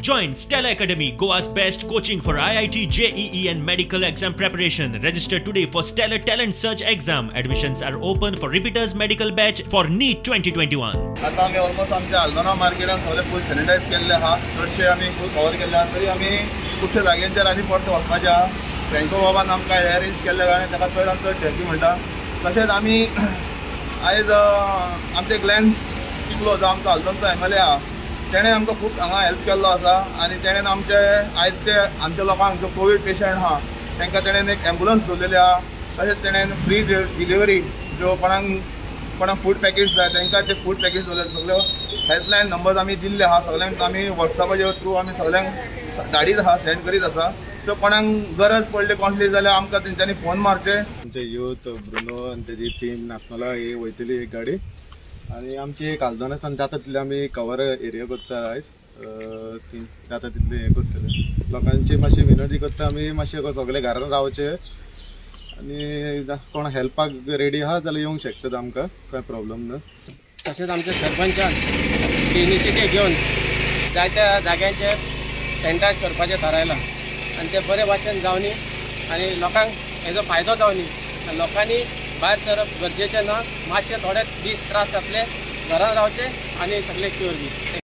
Join Stellar Academy, Goa's best coaching for IIT, JEE and medical exam preparation. Register today for Stellar Talent Search exam. Admissions are open for repeaters medical batch for NEET 2021. आता आमी almost आमच्या आल्दोना मार्केटान सगळे फूल sanitise केल्ले आहा, चडशे आमी full cover केल्ले आहा. तरी आमी खुबशे जाग्यांचेर आनी परते वचपाचे आहा. फ्रँको बाबान आमकां हे अरेंज केल्ल्या कारणान ताका चड आनी चड thank you म्हणटा. तशेंच आमी आयज आमचे ग्लॅन पिकलो जो आमचो आल्दोनचो MLA आहा, तेणें आमकां खूब हांगा हेल्प केल्लो आसा आनी तेणें आमचे आयचे आमच्या लोकांक जो कोवीड पेशंट आहा तांकां तेणें एक एम्बुलन्स दवरलेली आहा. तशेंच तेणें फ्री डिलिव्हरी ज्यो कोणाक कोणाक फूड पॅकेज जाय तांकां ते फूड पॅकेज दवरले. सगळ्यो हेल्पलायन नंबर्स आमी दिल्ले आहा सगळ्यांक, आमी वॉट्सॅपाचे थ्रू आमी सगळ्यांक धाडीत आहा, सेंड करीत आसा. सो कोणाक गरज पडली कोणली जाल्यार आमकां तेंच्यांनी फोन मारचे. आमचे यूथ ब्रुनो आनी तेजी टीम नासनोला ही वयतली एक गाडी आनी आमची एक आल्दोनासान जाता तितले आमी कवर एरिया करता आयज, जाता तितले हें करतले. लोकांची मातशी विनंती करता आमी मातशे सगळे घरान रावचे आनी कोण हेल्पाक रेडी आहा जाल्यार येवंक शकतात आमकां, कांय प्रॉब्लम ना. तशेंच आमच्या सरपंचान इनिशिएटीव घेवन जायत्या जाग्यांचेर सॅनिटायज करपाचें थारायलां आनी तें बरे भाशेन जावनी आनी लोकांक हेजो फायदो जावनी आनी लोकांनी भायर सरप गरजेचें ना. मातशे थोडे दीस त्रास जातले, घरान रावचे आनी सगळे क्युअर बी.